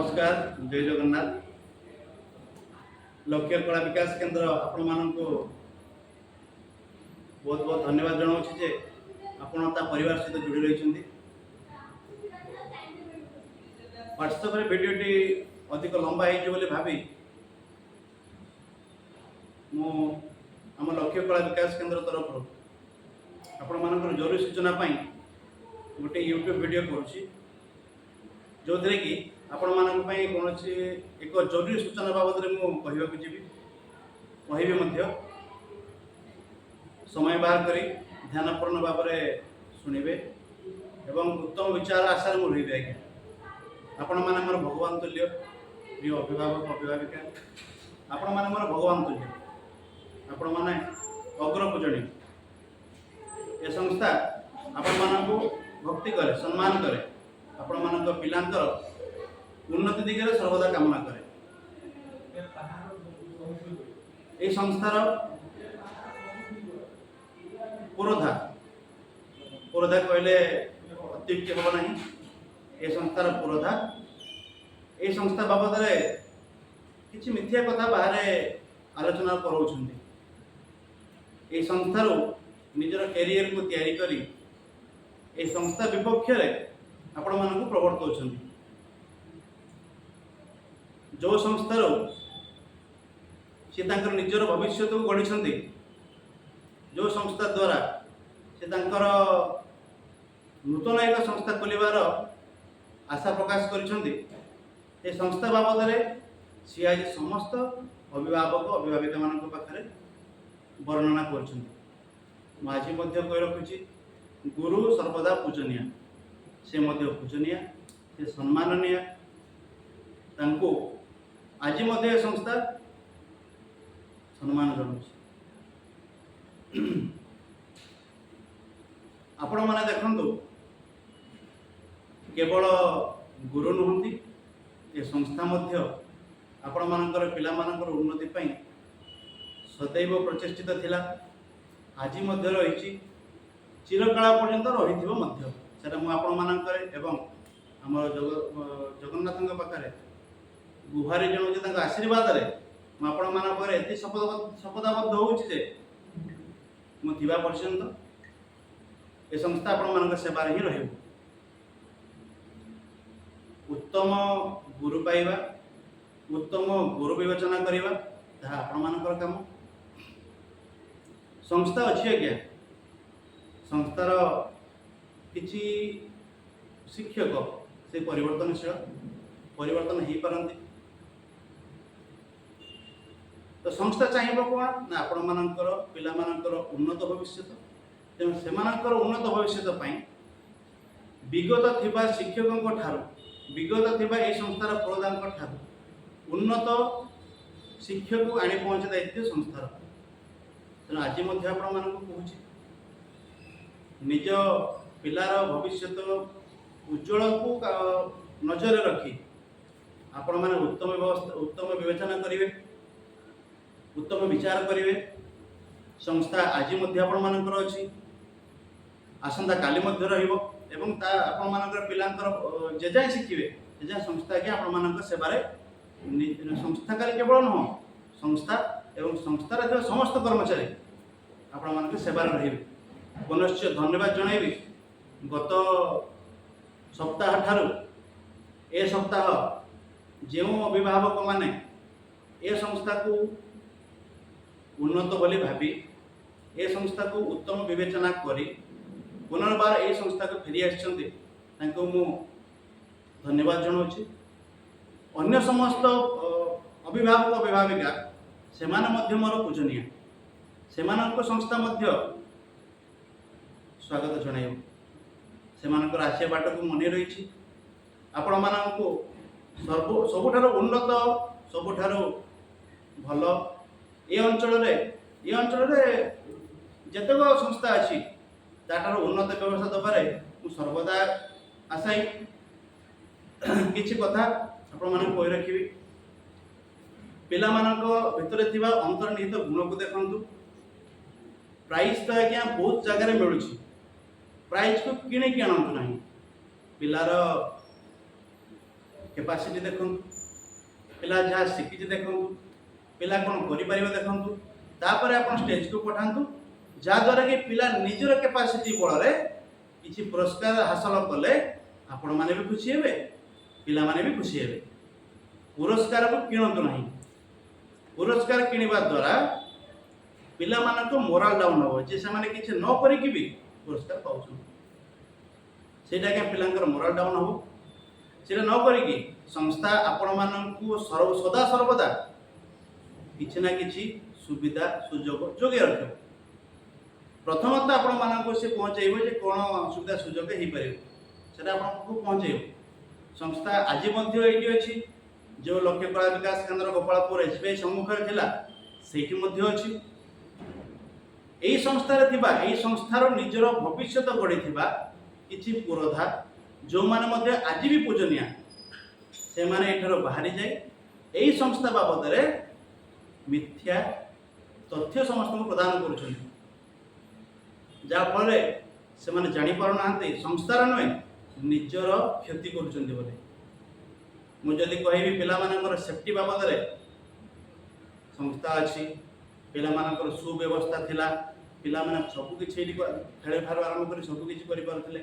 ନମସ୍କାର, ଜୟ ଜଗନ୍ନାଥ। ଲକ୍ଷ୍ୟ କଳା ବିକାଶ କେନ୍ଦ୍ର ଆପଣମାନଙ୍କୁ ବହୁତ ବହୁତ ଧନ୍ୟବାଦ ଜଣାଉଛି ଯେ ଆପଣ ତା ପରିବାର ସହିତ ଯୋଡ଼ି ରହିଛନ୍ତି। ହ୍ୱାଟ୍ସଆପ୍ରେ ଭିଡ଼ିଓଟି ଅଧିକ ଲମ୍ବା ହେଇଯିବ ବୋଲି ଭାବି ମୁଁ ଆମ ଲକ୍ଷ୍ୟ କଳା ବିକାଶ କେନ୍ଦ୍ର ତରଫରୁ ଆପଣମାନଙ୍କର ଜରୁରୀ ସୂଚନା ପାଇଁ ଗୋଟେ ୟୁଟ୍ୟୁବ୍ ଭିଡ଼ିଓ କରୁଛି, ଯେଉଁଥିରେ କି ଆପଣମାନଙ୍କ ପାଇଁ କୌଣସି ଏକ ଜରୁରୀ ସୂଚନା ବାବଦରେ ମୁଁ କହିବାକୁ ଯିବି, କହିବି ମଧ୍ୟ। ସମୟ ବାହାର କରି ଧ୍ୟାନପୂର୍ଣ୍ଣ ଭାବରେ ଶୁଣିବେ ଏବଂ ଉତ୍ତମ ବିଚାର ଆଶାରେ ମୁଁ ରହିବି। ଆଜ୍ଞା, ଆପଣମାନେ ମୋର ଭଗବାନ ତୁଲ୍ୟ। ପ୍ରିୟ ଅଭିଭାବକ, ଅଭିଭାବିକା, ଆପଣମାନେ ମୋର ଭଗବାନ ତୁଲ୍ୟ। ଆପଣମାନେ ଅଗ୍ରପୂଜନୀୟ। ଏ ସଂସ୍ଥା ଆପଣମାନଙ୍କୁ ଭକ୍ତି କରେ, ସମ୍ମାନ କରେ, ଆପଣମାନଙ୍କ ପିଲାଙ୍କର ଉନ୍ନତି ଦିଗରେ ସର୍ବଦା କାମନା କରେ। ଏହି ସଂସ୍ଥାର ପୁରୋଧା, ପୁରୋଧା କହିଲେ ଅତ୍ୟୁକ୍ତି ହେବ ନାହିଁ, ଏ ସଂସ୍ଥାର ପୁରୋଧା ଏହି ସଂସ୍ଥା ବାବଦରେ କିଛି ମିଥ୍ୟା କଥା ବାହାରେ ଆଲୋଚନା କରାଉଛନ୍ତି। ଏହି ସଂସ୍ଥାରୁ ନିଜର କ୍ୟାରିୟରକୁ ତିଆରି କରି ଏହି ସଂସ୍ଥା ବିପକ୍ଷରେ ଆପଣମାନଙ୍କୁ ପ୍ରବର୍ତ୍ତାଉଛନ୍ତି। ଯେଉଁ ସଂସ୍ଥାରୁ ସେ ତାଙ୍କର ନିଜର ଭବିଷ୍ୟତକୁ ଗଢ଼ିଛନ୍ତି, ଯେଉଁ ସଂସ୍ଥା ଦ୍ୱାରା ସେ ତାଙ୍କର ନୂତନ ଏକ ସଂସ୍ଥା ଖୋଲିବାର ଆଶା ପ୍ରକାଶ କରିଛନ୍ତି, ଏ ସଂସ୍ଥା ବାବଦରେ ସିଏ ଆଜି ସମସ୍ତ ଅଭିଭାବକ, ଅଭିଭାବିକାମାନଙ୍କ ପାଖରେ ବର୍ଣ୍ଣନା କରୁଛନ୍ତି। ମୁଁ ଆଜି ମଧ୍ୟ କହି ରଖୁଛି, ଗୁରୁ ସର୍ବଦା ପୂଜନୀୟ। ସେ ମଧ୍ୟ ପୂଜନୀୟ, ସେ ସମ୍ମାନନୀୟ। ତାଙ୍କୁ ଆଜି ମଧ୍ୟ ଏ ସଂସ୍ଥା ସମ୍ମାନ ଜଣାଉଛି। ଆପଣମାନେ ଦେଖନ୍ତୁ, କେବଳ ଗୁରୁ ନୁହନ୍ତି, ଏ ସଂସ୍ଥା ମଧ୍ୟ ଆପଣମାନଙ୍କର ପିଲାମାନଙ୍କର ଉନ୍ନତି ପାଇଁ ସଦୈବ ପ୍ରଚେଷ୍ଟିତ ଥିଲା, ଆଜି ମଧ୍ୟ ରହିଛି, ଚିରକାଳ ପର୍ଯ୍ୟନ୍ତ ରହିଥିବ ମଧ୍ୟ। ସେଟା ମୁଁ ଆପଣମାନଙ୍କରେ ଏବଂ ଆମର ଜଗନ୍ନାଥଙ୍କ ପାଖରେ ଗୁହାରି ଜଣାଉଛି। ତାଙ୍କ ଆଶୀର୍ବାଦରେ ମୁଁ ଆପଣମାନଙ୍କ ପାଖରେ ଏତେ ଶପଥବଦ୍ଧ ହେଉଛି ଯେ ମୁଁ ଥିବା ପର୍ଯ୍ୟନ୍ତ ଏ ସଂସ୍ଥା ଆପଣମାନଙ୍କ ସେବାରେ ହିଁ ରହିବ। ଉତ୍ତମ ଗୁରୁ ପାଇବା, ଉତ୍ତମ ଗୁରୁ ବିବେଚନା କରିବା, ତାହା ଆପଣମାନଙ୍କର କାମ। ସଂସ୍ଥା ଅଛି ଆଜ୍ଞା। ସଂସ୍ଥାର କିଛି ଶିକ୍ଷକ ସେ ପରିବର୍ତ୍ତନଶୀଳ, ପରିବର୍ତ୍ତନ ହେଇପାରନ୍ତି। ତ ସଂସ୍ଥା ଚାହିଁବ କ'ଣ ନା ଆପଣମାନଙ୍କର ପିଲାମାନଙ୍କର ଉନ୍ନତ ଭବିଷ୍ୟତ। ତେଣୁ ସେମାନଙ୍କର ଉନ୍ନତ ଭବିଷ୍ୟତ ପାଇଁ ବିଗତ ଥିବା ଶିକ୍ଷକଙ୍କ ଠାରୁ, ବିଗତ ଥିବା ଏହି ସଂସ୍ଥାର ପ୍ରଧାନଙ୍କ ଠାରୁ ଉନ୍ନତ ଶିକ୍ଷକକୁ ଆଣି ପହଞ୍ଚା ଦାୟିତ୍ୱ ସଂସ୍ଥାର। ତେଣୁ ଆଜି ମଧ୍ୟ ଆପଣମାନଙ୍କୁ କହୁଛି, ନିଜ ପିଲାର ଭବିଷ୍ୟତ ଉଜ୍ଜଳକୁ ନଜରରେ ରଖି ଆପଣମାନେ ଉତ୍ତମ ବ୍ୟବସ୍ଥା, ଉତ୍ତମ ବିବେଚନା କରିବେ, ଉତ୍ତମ ବିଚାର କରିବେ। ସଂସ୍ଥା ଆଜି ମଧ୍ୟ ଆପଣମାନଙ୍କର ଅଛି, ଆସନ୍ତା କାଲି ମଧ୍ୟ ରହିବ ଏବଂ ତା ଆପଣମାନଙ୍କର ପିଲାଙ୍କର ଯେ ଯାଏଁ ଶିଖିବେ, ସେ ଯାଏଁ ସଂସ୍ଥା ଆଜ୍ଞା ଆପଣମାନଙ୍କ ସେବାରେ। ସଂସ୍ଥା ଖାଲି କେବଳ ନୁହଁ, ସଂସ୍ଥା ଏବଂ ସଂସ୍ଥାରେ ଥିବା ସମସ୍ତ କର୍ମଚାରୀ ଆପଣମାନଙ୍କ ସେବାରେ ରହିବେ। ପୁନଶ୍ଚ ଧନ୍ୟବାଦ ଜଣାଇବି, ଗତ ସପ୍ତାହ ଠାରୁ ଏ ସପ୍ତାହ ଯେଉଁ ଅଭିଭାବକମାନେ ଏ ସଂସ୍ଥାକୁ ଉନ୍ନତ ବୋଲି ଭାବି, ଏ ସଂସ୍ଥାକୁ ଉତ୍ତମ ବିବେଚନା କରି ପୁନର୍ବାର ଏହି ସଂସ୍ଥାକୁ ଫେରି ଆସିଛନ୍ତି, ତାଙ୍କୁ ମୁଁ ଧନ୍ୟବାଦ ଜଣାଉଛି। ଅନ୍ୟ ସମସ୍ତ ଅଭିଭାବକ, ଅଭିଭାବିକା, ସେମାନେ ମଧ୍ୟ ମୋର ପୂଜନୀୟ। ସେମାନଙ୍କ ସଂସ୍ଥା ମଧ୍ୟ ସ୍ୱାଗତ ଜଣାଇବ। ସେମାନଙ୍କର ଆସିବା ବାଟକୁ ମନେ ରହିଛି। ଆପଣମାନଙ୍କୁ ସବୁଠାରୁ ଉନ୍ନତ, ସବୁଠାରୁ ଭଲ ଏ ଅଞ୍ଚଳରେ ଯେତେକ ସଂସ୍ଥା ଅଛି, ତାଠାରୁ ଉନ୍ନତ ବ୍ୟବସ୍ଥା ଦେବାରେ ମୁଁ ସର୍ବଦା ଆଶାୟୀ। କିଛି କଥା ଆପଣମାନଙ୍କୁ କହି ରଖିବି। ପିଲାମାନଙ୍କ ଭିତରେ ଥିବା ଅନ୍ତର୍ନିହିତ ଗୁଣକୁ ଦେଖନ୍ତୁ। ପ୍ରାଇଜ୍ ତ ଆଜ୍ଞା ବହୁତ ଜାଗାରେ ମିଳୁଛି। ପ୍ରାଇଜ୍କୁ କିଣିକି ଆଣନ୍ତୁ ନାହିଁ। ପିଲାର କେପାସିଟି ଦେଖନ୍ତୁ, ପିଲା ଯାହା ଶିଖିଛି ଦେଖନ୍ତୁ, ପିଲା କ'ଣ କରିପାରିବ ଦେଖନ୍ତୁ, ତାପରେ ଆପଣ ଷ୍ଟେଜକୁ ପଠାନ୍ତୁ, ଯାହାଦ୍ୱାରା କି ପିଲା ନିଜର କେପାସିଟି ବଳରେ କିଛି ପୁରସ୍କାର ହାସଲ କଲେ ଆପଣମାନେ ବି ଖୁସି ହେବେ, ପିଲାମାନେ ବି ଖୁସି ହେବେ। ପୁରସ୍କାରକୁ କିଣନ୍ତୁ ନାହିଁ। ପୁରସ୍କାର କିଣିବା ଦ୍ୱାରା ପିଲାମାନଙ୍କ ମୋରାଲ ଡାଉନ୍ ହେବ ଯେ ସେମାନେ କିଛି ନ କରିକି ବି ପୁରସ୍କାର ପାଉଛନ୍ତି। ସେଇଟା ଆଜ୍ଞା ପିଲାଙ୍କର ମୋରାଲ ଡାଉନ୍ ହେବ। ସେଇଟା ନ କରିକି ସଂସ୍ଥା ଆପଣମାନଙ୍କୁ ସଦା ସର୍ବଦା କିଛି ନା କିଛି ସୁବିଧା ସୁଯୋଗ ଯୋଗାଇ ରଖିବ। ପ୍ରଥମତଃ ଆପଣମାନଙ୍କୁ ସେ ପହଞ୍ଚେଇବ ଯେ କ'ଣ ସୁବିଧା ସୁଯୋଗ ହେଇପାରିବ, ସେଟା ଆପଣଙ୍କୁ ପହଞ୍ଚେଇବ। ସଂସ୍ଥା ଆଜି ମଧ୍ୟ ଏଇଠି ଅଛି। ଯେଉଁ ଲକ୍ଷ୍ୟ କଳା ବିକାଶ କେନ୍ଦ୍ର ଗୋପାଳପୁର ଏସ୍ବିଆଇ ସମ୍ମୁଖରେ ଥିଲା, ସେଇଠି ମଧ୍ୟ ଅଛି। ଏଇ ସଂସ୍ଥାରେ ଥିବା, ଏଇ ସଂସ୍ଥାର ନିଜର ଭବିଷ୍ୟତ ଗଢ଼ିଥିବା କିଛି ପୁରୋଧା, ଯେଉଁମାନେ ମଧ୍ୟ ଆଜି ବି ପୂଜନୀୟ, ସେମାନେ ଏଠାରୁ ବାହାରି ଯାଇ ଏଇ ସଂସ୍ଥା ବାବଦରେ ମିଥ୍ୟା ତଥ୍ୟ ସମସ୍ତଙ୍କୁ ପ୍ରଦାନ କରୁଛନ୍ତି, ଯାହାଫଳରେ ସେମାନେ ଜାଣିପାରୁନାହାନ୍ତି ସଂସ୍ଥାର ନୁହେଁ, ନିଜର କ୍ଷତି କରୁଛନ୍ତି ବୋଲି। ମୁଁ ଯଦି କହିବି ପିଲାମାନଙ୍କର ସେଫ୍ଟି ବାବଦରେ ସଂସ୍ଥା ଅଛି, ପିଲାମାନଙ୍କର ସୁବ୍ୟବସ୍ଥା ଥିଲା, ପିଲାମାନେ ସବୁ କିଛି ଏଇଠି ଖେଳ ଠାରୁ ଆରମ୍ଭ କରି ସବୁ କିଛି କରିପାରୁଥିଲେ।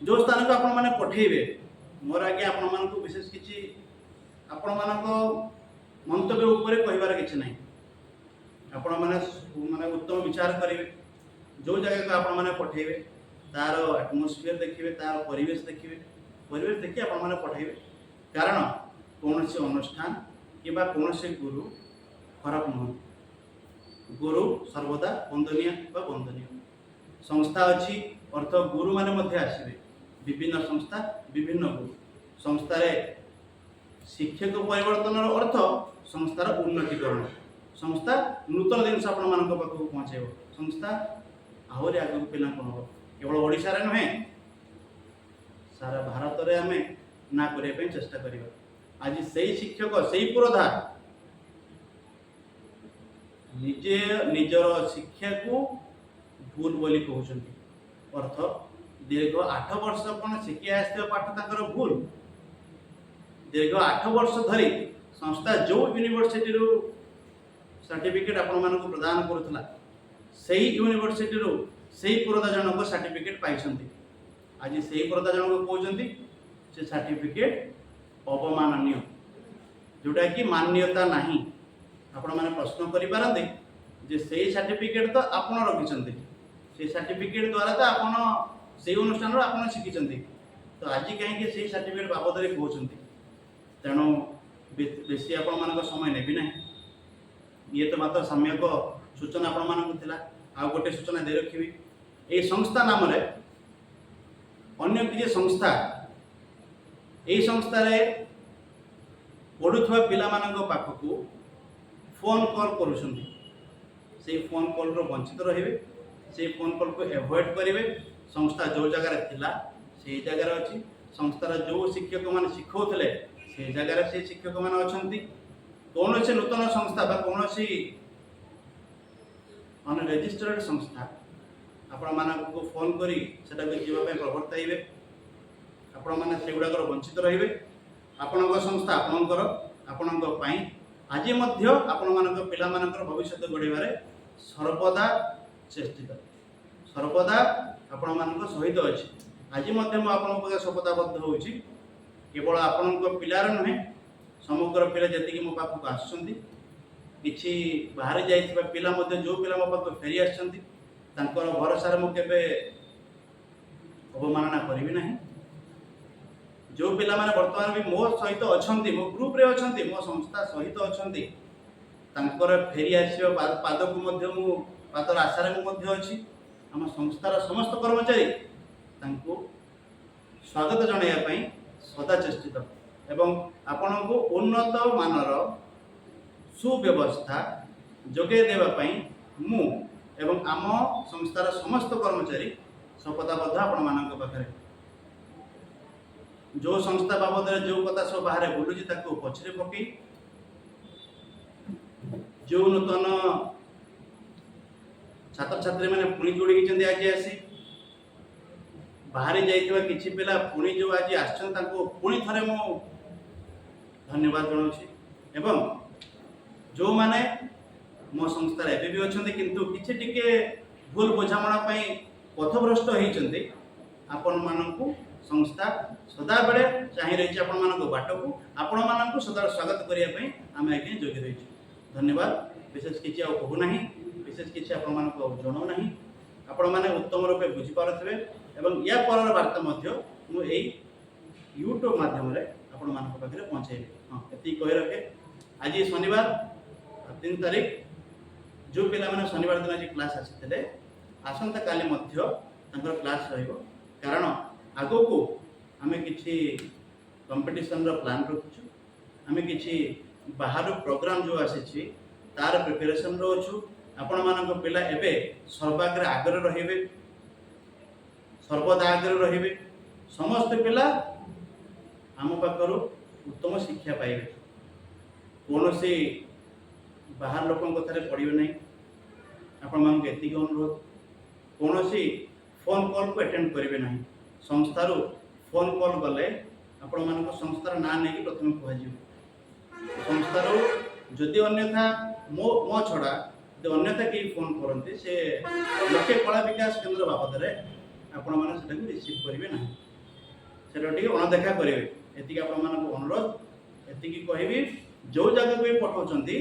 ଯେଉଁ ସ୍ଥାନକୁ ଆପଣମାନେ ପଠେଇବେ, ମୋର ଆଜ୍ଞା ଆପଣମାନଙ୍କୁ ବିଶେଷ କିଛି ଆପଣମାନଙ୍କ ମନ୍ତବ୍ୟ ଉପରେ କହିବାର କିଛି ନାହିଁ। ଆପଣମାନେ ମାନେ ଉତ୍ତମ ବିଚାର କରିବେ। ଯେଉଁ ଜାଗାକୁ ଆପଣମାନେ ପଠେଇବେ, ତାର ଆଟମୋସ୍ଫିୟର ଦେଖିବେ, ତାର ପରିବେଶ ଦେଖିବେ, ପରିବେଶ ଦେଖି ଆପଣମାନେ ପଠେଇବେ। କାରଣ କୌଣସି ଅନୁଷ୍ଠାନ କିମ୍ବା କୌଣସି ଗୁରୁ ଖରାପ ନୁହନ୍ତି। ଗୁରୁ ସର୍ବଦା ବନ୍ଦନୀୟ ବା ବନ୍ଦନୀୟ। ସଂସ୍ଥା ଅଛି ଅର୍ଥ ଗୁରୁମାନେ ମଧ୍ୟ ଆସିବେ। ବିଭିନ୍ନ ସଂସ୍ଥା, ବିଭିନ୍ନ ଗୁରୁ। ସଂସ୍ଥାରେ ଶିକ୍ଷକ ପରିବର୍ତ୍ତନର ଅର୍ଥ ସଂସ୍ଥାର ଉନ୍ନତିକରଣ। ସଂସ୍ଥା ନୂତନ ଜିନିଷ ଆପଣମାନଙ୍କ ପାଖକୁ ପହଞ୍ଚାଇବ। ସଂସ୍ଥା ଆହୁରି ଆଗକୁ ପିଲାଙ୍କୁ ନେବ। କେବଳ ଓଡ଼ିଶାରେ ନୁହେଁ, ସାରା ଭାରତରେ ଆମେ ନାଁ କରିବା ପାଇଁ ଚେଷ୍ଟା କରିବା। ଆଜି ସେଇ ଶିକ୍ଷକ, ସେଇ ପୁରୋଧା ନିଜେ ନିଜର ଶିକ୍ଷାକୁ ଭୁଲ ବୋଲି କହୁଛନ୍ତି। ଅର୍ଥ ଦୀର୍ଘ 8 ବର୍ଷ କ'ଣ ଶିଖି ଆସିଥିବା ପାଠ ତାଙ୍କର ଭୁଲ? ଦୀର୍ଘ 8 ବର୍ଷ ଧରି ସଂସ୍ଥା ଯେଉଁ ୟୁନିଭର୍ସିଟିରୁ ସାର୍ଟିଫିକେଟ୍ ଆପଣମାନଙ୍କୁ ପ୍ରଦାନ କରୁଥିଲା, ସେଇ ୟୁନିଭର୍ସିଟିରୁ ସେଇ ପୁରୋଧା ଜଣକ ସାର୍ଟିଫିକେଟ୍ ପାଇଛନ୍ତି। ଆଜି ସେଇ ପୁରୋଧା ଜଣକ କହୁଛନ୍ତି ସେ ସାର୍ଟିଫିକେଟ୍ ଅବମାନନୀୟ, ଯେଉଁଟାକି ମାନ୍ୟତା ନାହିଁ। ଆପଣମାନେ ପ୍ରଶ୍ନ କରିପାରନ୍ତି ଯେ ସେଇ ସାର୍ଟିଫିକେଟ୍ ତ ଆପଣ ରଖିଛନ୍ତି, ସେଇ ସାର୍ଟିଫିକେଟ୍ ଦ୍ୱାରା ତ ଆପଣ ସେଇ ଅନୁଷ୍ଠାନରୁ ଆପଣ ଶିଖିଛନ୍ତି, ତ ଆଜି କାହିଁକି ସେଇ ସାର୍ଟିଫିକେଟ୍ ବାବଦରେ କହୁଛନ୍ତି? ତେଣୁ ବେଶୀ ଆପଣମାନଙ୍କ ସମୟ ନେବି ନାହିଁ। ଇଏ ତ ମାତ୍ର ସମ୍ୟକ ସୂଚନା ଆପଣମାନଙ୍କୁ ଥିଲା। ଆଉ ଗୋଟେ ସୂଚନା ଦେଇ ରଖିବି। ଏଇ ସଂସ୍ଥା ନାମରେ ଅନ୍ୟ କିଛି ସଂସ୍ଥା ଏଇ ସଂସ୍ଥାରେ ପଢ଼ୁଥିବା ପିଲାମାନଙ୍କ ପାଖକୁ ଫୋନ୍ କଲ୍ କରୁଛନ୍ତି। ସେଇ ଫୋନ୍ କଲ୍ରୁ ବଞ୍ଚିତ ରହିବେ, ସେଇ ଫୋନ୍ କଲ୍କୁ ଆଭଏଡ଼ କରିବେ। ସଂସ୍ଥା ଯେଉଁ ଜାଗାରେ ଥିଲା, ସେଇ ଜାଗାରେ ଅଛି। ସଂସ୍ଥାର ଯେଉଁ ଶିକ୍ଷକମାନେ ଶିଖଉଥିଲେ, ସେଇ ଜାଗାରେ ସେଇ ଶିକ୍ଷକମାନେ ଅଛନ୍ତି। କୌଣସି ନୂତନ ସଂସ୍ଥା ବା କୌଣସି ଅନରେଜିଷ୍ଟର୍ଡ ସଂସ୍ଥା ଆପଣମାନଙ୍କୁ ଫୋନ୍ କରି ସେଟାକୁ ଯିବା ପାଇଁ ପ୍ରବର୍ତ୍ତାଇବେ, ଆପଣମାନେ ସେଗୁଡ଼ାକର ବଞ୍ଚିତ ରହିବେ। ଆପଣଙ୍କ ସଂସ୍ଥା ଆପଣଙ୍କର, ଆପଣଙ୍କ ପାଇଁ ଆଜି ମଧ୍ୟ ଆପଣମାନଙ୍କ ପିଲାମାନଙ୍କର ଭବିଷ୍ୟତ ଗଢ଼ିବାରେ ସର୍ବଦା ଚେଷ୍ଟିତ, ସର୍ବଦା ଆପଣମାନଙ୍କ ସହିତ ଅଛି। ଆଜି ମଧ୍ୟ ମୁଁ ଆପଣଙ୍କ ପାଖରେ ଶପଥବଦ୍ଧ ହେଉଛି, କେବଳ ଆପଣଙ୍କ ପିଲାର ନୁହେଁ, ସମଗ୍ର ପିଲା ଯେତିକି ମୋ ପାଖକୁ ଆସୁଛନ୍ତି, କିଛି ବାହାରେ ଯାଇଥିବା ପିଲା ମଧ୍ୟ, ଯେଉଁ ପିଲା ମୋ ପାଖକୁ ଫେରି ଆସିଛନ୍ତି, ତାଙ୍କର ଭରସାରେ ମୁଁ କେବେ ଅବମାନନା କରିବି ନାହିଁ। ଯେଉଁ ପିଲାମାନେ ବର୍ତ୍ତମାନ ବି ମୋ ସହିତ ଅଛନ୍ତି, ମୋ ଗ୍ରୁପରେ ଅଛନ୍ତି, ମୋ ସଂସ୍ଥା ସହିତ ଅଛନ୍ତି, ତାଙ୍କର ଫେରି ଆସିବା ପାଦକୁ ମଧ୍ୟ ମୁଁ ପାଦର ଆଶାରେ ମୁଁ ମଧ୍ୟ ଅଛି। ଆମ ସଂସ୍ଥାର ସମସ୍ତ କର୍ମଚାରୀ ତାଙ୍କୁ ସ୍ୱାଗତ ଜଣାଇବା ପାଇଁ ସଦା ଚେଷ୍ଟିତ ଏବଂ ଆପଣଙ୍କୁ ଉନ୍ନତ ମାନର ସୁବ୍ୟବସ୍ଥା ଯୋଗାଇ ଦେବା ପାଇଁ ମୁଁ ଏବଂ ଆମ ସଂସ୍ଥାର ସମସ୍ତ କର୍ମଚାରୀ ଶପଥବଦ୍ଧ ଆପଣମାନଙ୍କ ପାଖରେ। ଯେଉଁ ସଂସ୍ଥା ବାବଦରେ ଯେଉଁ କଥା ସବୁ ବାହାରେ ବୁଲୁଛି, ତାକୁ ପଛରେ ପକେଇ ଯେଉଁ ନୂତନ ଛାତ୍ରଛାତ୍ରୀମାନେ ପୁଣି ଯୋଡ଼ି ହେଇଛନ୍ତି ଆଜି ଆସି, ବାହାରି ଯାଇଥିବା କିଛି ପିଲା ପୁଣି ଯେଉଁ ଆଜି ଆସିଛନ୍ତି, ତାଙ୍କୁ ପୁଣି ଥରେ ମୁଁ ଧନ୍ୟବାଦ ଜଣାଉଛି। ଏବଂ ଯେଉଁମାନେ ମୋ ସଂସ୍ଥାରେ ଏବେ ବି ଅଛନ୍ତି, କିନ୍ତୁ କିଛି ଟିକେ ଭୁଲ ବୁଝାମଣା ପାଇଁ ପଥଭ୍ରଷ୍ଟ ହେଇଛନ୍ତି, ଆପଣମାନଙ୍କୁ ସଂସ୍ଥା ସଦାବେଳେ ଚାହିଁ ରହିଛି। ଆପଣମାନଙ୍କ ବାଟକୁ, ଆପଣମାନଙ୍କୁ ସଦାବେଳେ ସ୍ୱାଗତ କରିବା ପାଇଁ ଆମେ ଆଜ୍ଞା ଯୋଗି ରହିଛୁ। ଧନ୍ୟବାଦ। ବିଶେଷ କିଛି ଆଉ କହୁନାହିଁ, ବିଶେଷ କିଛି ଆପଣମାନଙ୍କୁ ଆଉ ଜଣାଉନାହିଁ। ଆପଣମାନେ ଉତ୍ତମ ରୂପେ ବୁଝିପାରୁଥିବେ ଏବଂ ୟା ପରର ବାର୍ତ୍ତା ମଧ୍ୟ ମୁଁ ଏଇ ୟୁଟ୍ୟୁବ୍ ମାଧ୍ୟମରେ ଆପଣମାନଙ୍କ ପାଖରେ ପହଞ୍ଚାଇବି। ହଁ, ଏତିକି କହି ରଖେ। ଆଜି ଶନିବାର 3 ତାରିଖ। ଯେଉଁ ପିଲାମାନେ ଶନିବାର ଦିନ ଆଜି କ୍ଲାସ୍ ଆସିଥିଲେ, ଆସନ୍ତାକାଲି ମଧ୍ୟ ତାଙ୍କର କ୍ଲାସ୍ ରହିବ, କାରଣ ଆଗକୁ ଆମେ କିଛି କମ୍ପିଟିସନର ପ୍ଲାନ୍ ରଖିଛୁ। ଆମେ କିଛି ବାହାରୁ ପ୍ରୋଗ୍ରାମ୍ ଯେଉଁ ଆସିଛି, ତାର ପ୍ରିପାରେସନ୍ରେ ଅଛୁ। ଆପଣମାନଙ୍କ ପିଲା ଏବେ ସର୍ବାଗ୍ରେ ଆଗରେ ରହିବେ, ସର୍ବଦା ଆଗରେ ରହିବେ। ସମସ୍ତ ପିଲା ଆମ ପାଖରୁ ଉତ୍ତମ ଶିକ୍ଷା ପାଇବେ। କୌଣସି ବାହାର ଲୋକଙ୍କ କଥାରେ ପଡ଼ିବେ ନାହିଁ। ଆପଣମାନଙ୍କୁ ଏତିକି ଅନୁରୋଧ, କୌଣସି ଫୋନ୍ କଲ୍କୁ ଆଟେଣ୍ଡ କରିବେ ନାହିଁ। ସଂସ୍ଥାରୁ ଫୋନ୍ କଲ୍ ଗଲେ ଆପଣମାନଙ୍କ ସଂସ୍ଥାର ନାଁ ନେଇକି ପ୍ରଥମେ କୁହାଯିବ। ସଂସ୍ଥାରୁ ଯଦି ଅନ୍ୟଥା ମୋ ଛଡ଼ା ଯଦି ଅନ୍ୟଥା କେହି ଫୋନ୍ କରନ୍ତି, ସେ ଲୋକେ କଳା ବିକାଶ କେନ୍ଦ୍ର ବାବଦରେ, ଆପଣମାନେ ସେଟାକୁ ରିସିଭ୍ କରିବେ ନାହିଁ, ସେଟା ଟିକେ ଅଣଦେଖା କରିବେ। ଏତିକି ଆପଣମାନଙ୍କୁ ଅନୁରୋଧ। ଏତିକି କହିବି, ଯେଉଁ ଜାଗାକୁ ବି ପଠାଉଛନ୍ତି,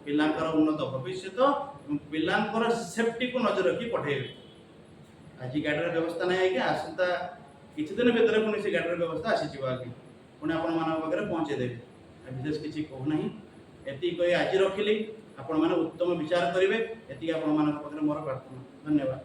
ପିଲାଙ୍କର ଉନ୍ନତ ଭବିଷ୍ୟତ ଏବଂ ପିଲାଙ୍କର ସେଫ୍ଟିକୁ ନଜର ରଖି ପଠାଇବେ। ଆଜି ଗାଡ଼ିର ବ୍ୟବସ୍ଥା ନାହିଁ ଆଜ୍ଞା, ଆସନ୍ତା କିଛି ଦିନ ଭିତରେ ପୁଣି ସେ ଗାଡ଼ିର ବ୍ୟବସ୍ଥା ଆସିଯିବ ଆଜ୍ଞା, ପୁଣି ଆପଣମାନଙ୍କ ପାଖରେ ପହଞ୍ଚେଇ ଦେବି। ଆଉ ବିଶେଷ କିଛି କହୁନାହିଁ। ଏତିକି କହି ଆଜି ରଖିଲି। ଆପଣମାନେ ଉତ୍ତମ ବିଚାର କରିବେ, ଏତିକି ଆପଣମାନଙ୍କ ପାଖରେ ମୋର ପ୍ରାର୍ଥନା। ଧନ୍ୟବାଦ।